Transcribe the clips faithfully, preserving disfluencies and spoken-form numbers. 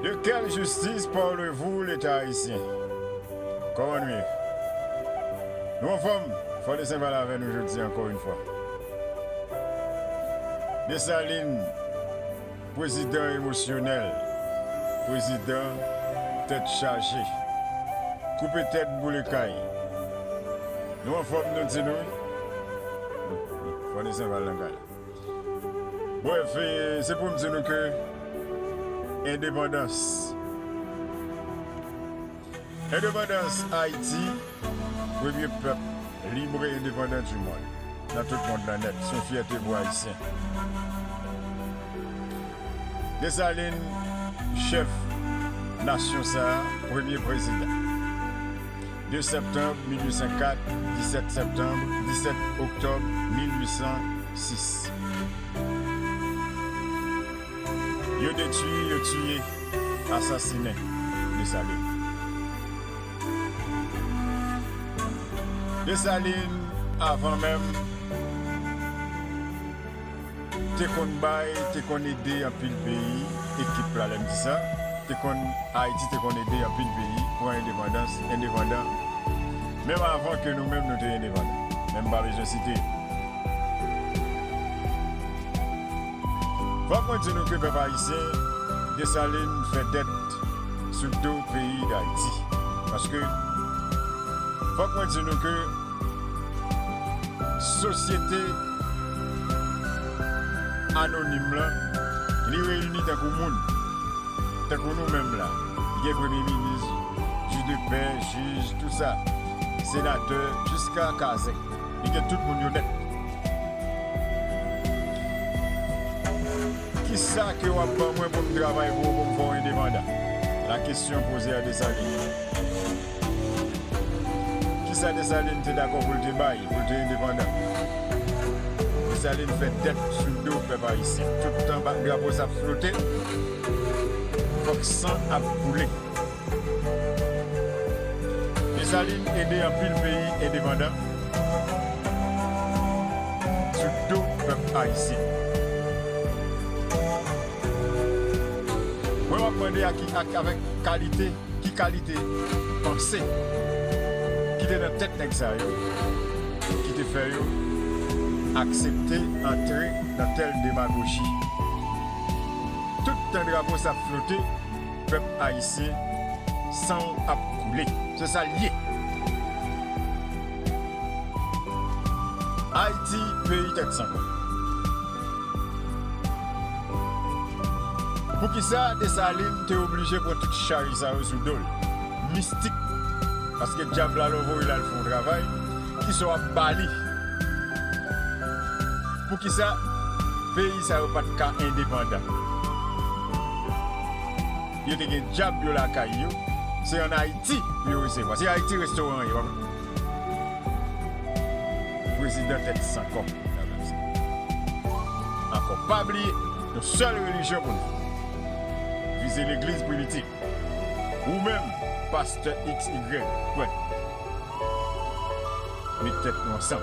De quelle justice parlez-vous, Leta ayisyen? Kòman nou ye? Nou anfòm? Fò Desenval avè nou jodi ankò yon fwa. Desalin, prezidan emosyonèl, prezidan tèt chaje, koupe tèt boule kay. Nou anfòm, nou di nou? Fò Desenval nan kay la. Brèf, e, se pou m di nou ke endepandans, endepandans Ayiti, premye pèp lib e endepandan di mond, nan tout mond lan nèt, se yon fyète pou Ayisyen. Desalin, chèf nasyon sa a, premye prezidan. De septanm mil uit san kat, disèt septanm, disèt oktòb mil uit san sis. Yo detwi, yo tiye, asasinen Desalin. Desalin, avan menm te konn bay, te konn ede anpil peyi, ekip la, lè m di sa, te konn, Ayiti te konn ede anpil peyi pran endepandans, endepandan. Menm avan ke nou menm nou te endepandan. Men m pa bezwen site. Fòk mwen di nou ke pèp ayisyen, Desalin fè dèt sou do peyi Dayiti. Paske, fòk mwen di nou ke sosyete anonim lan, li reyini tankou moun, tankou nou menm la. Li gen premye minis, jij de pè, jij, tout sa, senatè, jiska kazèk. Li gen tout moun yo nèt. Kisa ke w ap ban mwen pou m travay pou ou, pou m fè w endepandan? La kesyon poze a Desalin. Kisa Desalin te dakò pou l te bay, pou l te endepandan? Desalin fè dèt sou do pèp ayisyen. Tout tan ba-, drapo sa ap flote, fòk san ap koule. Desalin ede anpil peyi endepandan sou do pèp ayisyen. Mwen, m ap mande a ki, ak, avèk kalite, ki kalite panse ki te nan tèt nèg sa yo, ki te fè yo aksepte antre nan tèl demagoji? Tout tan drapo sa ap flote, pèp ayisyen, san w ap koule. Se sa l ye. Ayiti, peyi tèt san kò. Poukisa Desalin te oblije pran tout chaj sa yo sou do l? Mistik. Paske dyab la, lè w voye l al fè yon travay, kisa w ap ba li? Poukisa peyi sa yo pa t ka endepandan? Yo te gen dyab yo lakay yo, se ann Ayiti pou yo resevwa. Se Ayiti restoran an ye, pa vre? Prezidan tèt san kò. Ankò, pa bliye, yon sèl relijyon pou nou. Vize legliz primitif. Ou menm, pastè X Y, kwè. Met tèt nou ansanm.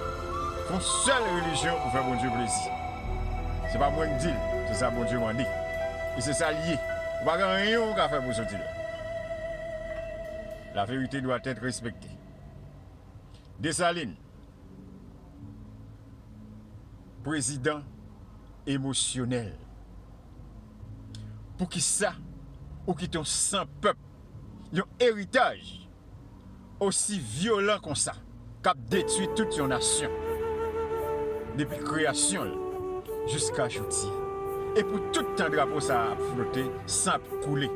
Fè yon sèl relijyon pou fè Bondye plezi. Se pa mwen k di l, se sa Bondye mande. E se sa l ye. Ou pa gen anyen ou ka fè pou soti la. La vérité doit être respectée. Desalin, prezidan emosyonèl. Poukisa ou kite yon san pèp, yon eritaj osi vyolan konsa, k ap detwi tout yon nasyon, depi kreyasyon l jiska jodi a? E pou tout tan drapo sa a ap flote, san ap koule.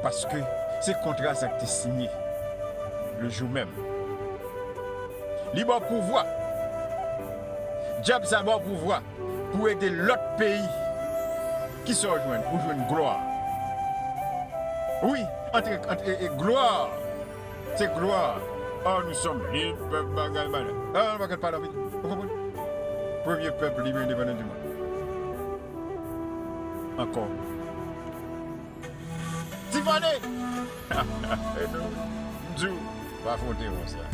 Paske se kontra sa k te sinye le jou menm. Li ba w pouvwa. Dyab sa ba w pouvwa pou ede lòt peyi. Kisa w jwenn? Ou jwenn glwa. Wi, antre, antre, e, glwa. Se glwa. Ah, nous sommes libres, pèp bagay bagay. Ah, nou pa konn pale anpil. Ou konprann? Premye pèp lib endepandan di mond. Ankò. Tifane! E nou, m di w, pa fwonte konsa.